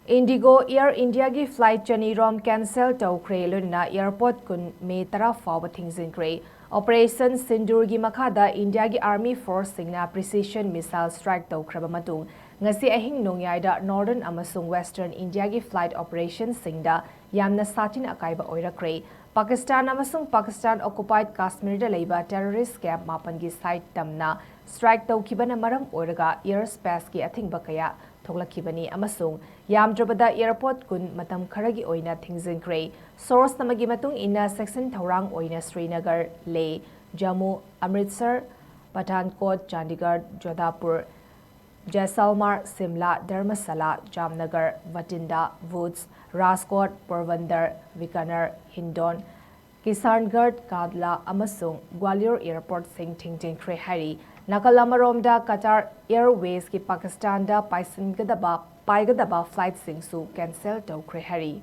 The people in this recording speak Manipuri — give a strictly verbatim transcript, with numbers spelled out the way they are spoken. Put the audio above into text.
IndiGo Air Indiaꯒꯤ flight ꯆꯅꯤꯔꯣꯝ cancel ꯇꯧꯈ꯭ꯔꯦ, ꯂꯣꯏꯅꯅ airport ꯀꯨꯟ May ꯇꯔꯥ ꯐꯥꯎꯕ ꯊꯤꯡꯖꯤꯟꯈ꯭ꯔꯦ꯫ Operation ꯁꯤꯟꯗꯨꯔꯒꯤ ꯃꯈꯥꯗ Indiaꯒꯤ army forceꯁꯤꯡꯅ precision missile strike ꯇꯧꯈ꯭ꯔꯕ ꯃꯇꯨꯡ, ꯉꯁꯤ ꯑꯍꯤꯡ ꯅꯣꯡꯌꯥꯏꯗ northern ꯑꯃꯁꯨꯡ western Indiaꯒꯤ flight operationꯁꯤꯡꯗ ꯌꯥꯝꯅ ꯁꯥꯊꯤꯅ ꯑꯀꯥꯏꯕ ꯑꯣꯏꯔꯛꯈ꯭ꯔꯦ꯫ ꯄꯥꯀꯤꯁꯇꯥꯟ ꯑꯃꯁꯨꯡ ꯄꯥꯀꯤꯁꯇꯥꯟ occupied ꯀꯥꯁꯃꯤꯔꯗ ꯂꯩꯕ terrorist camp ꯃꯥꯄꯟꯒꯤ site ꯇꯝꯅ strike ꯇꯧꯈꯤꯕꯅ ꯃꯔꯝ ꯑꯣꯏꯔꯒ air spaceꯀꯤ ꯑꯊꯤꯡꯕ ꯀꯌꯥ ꯊꯣꯛꯂꯛꯈꯤꯕꯅꯤ ꯑꯃꯁꯨꯡ ꯌꯥꯝꯗ꯭ꯔꯕꯗ airport ꯀꯨꯟ ꯃꯇꯝ ꯈꯔꯒꯤ ꯑꯣꯏꯅ ꯊꯤꯡꯖꯤꯟꯈ꯭ꯔꯦ꯫ Source ꯑꯃꯒꯤ ꯃꯇꯨꯡ ꯏꯟꯅ, ꯆꯦꯛꯁꯤꯟ ꯊꯧꯔꯥꯡ ꯑꯣꯏꯅ ꯁ꯭ꯔꯤꯅꯒꯔ, ꯂꯦ, ꯖꯝꯃꯨ, ꯑꯃ꯭ꯔꯤꯠꯁꯔ, ꯄꯊꯥꯟꯀꯣꯠ, ꯆꯥꯟꯗꯤꯒꯔ, ꯖꯣꯙꯥꯄꯨꯔ, ꯖꯦꯁꯜꯃꯥꯔ, ꯁꯤꯝꯂꯥ, ꯙꯔꯃꯁꯥꯂꯥ, ꯖꯥꯝꯅꯒꯔ, ꯚꯇꯤꯟꯗꯥ, ꯚꯨꯖ, ꯔꯥꯖꯀꯣꯠ, ꯄꯣꯔꯕꯟꯗꯔ, ꯕꯤꯀꯥꯅꯔ, ꯍꯤꯟꯗꯣꯟ, ꯀꯤꯁꯥꯟꯒꯔ, ꯀꯥꯗꯂꯥ ꯑꯃꯁꯨꯡ ꯒ꯭ꯋꯥꯂꯤꯌꯣꯔ airportꯁꯤꯡ ꯊꯤꯡꯖꯤꯟꯈ꯭ꯔꯦ ꯍꯥꯏꯔꯤ꯫ ꯅꯥꯀꯜ ꯑꯃꯔꯣꯝꯗ, Qatar Airwaysꯀꯤ ꯄꯥꯀꯤꯁꯇꯥꯟꯗ ꯄꯥꯏꯁꯤꯟꯒꯗꯕ, ꯄꯥꯏꯒꯗꯕ flightꯁꯤꯡꯁꯨ cancel ꯇꯧꯈ꯭ꯔꯦ ꯍꯥꯏꯔꯤ꯫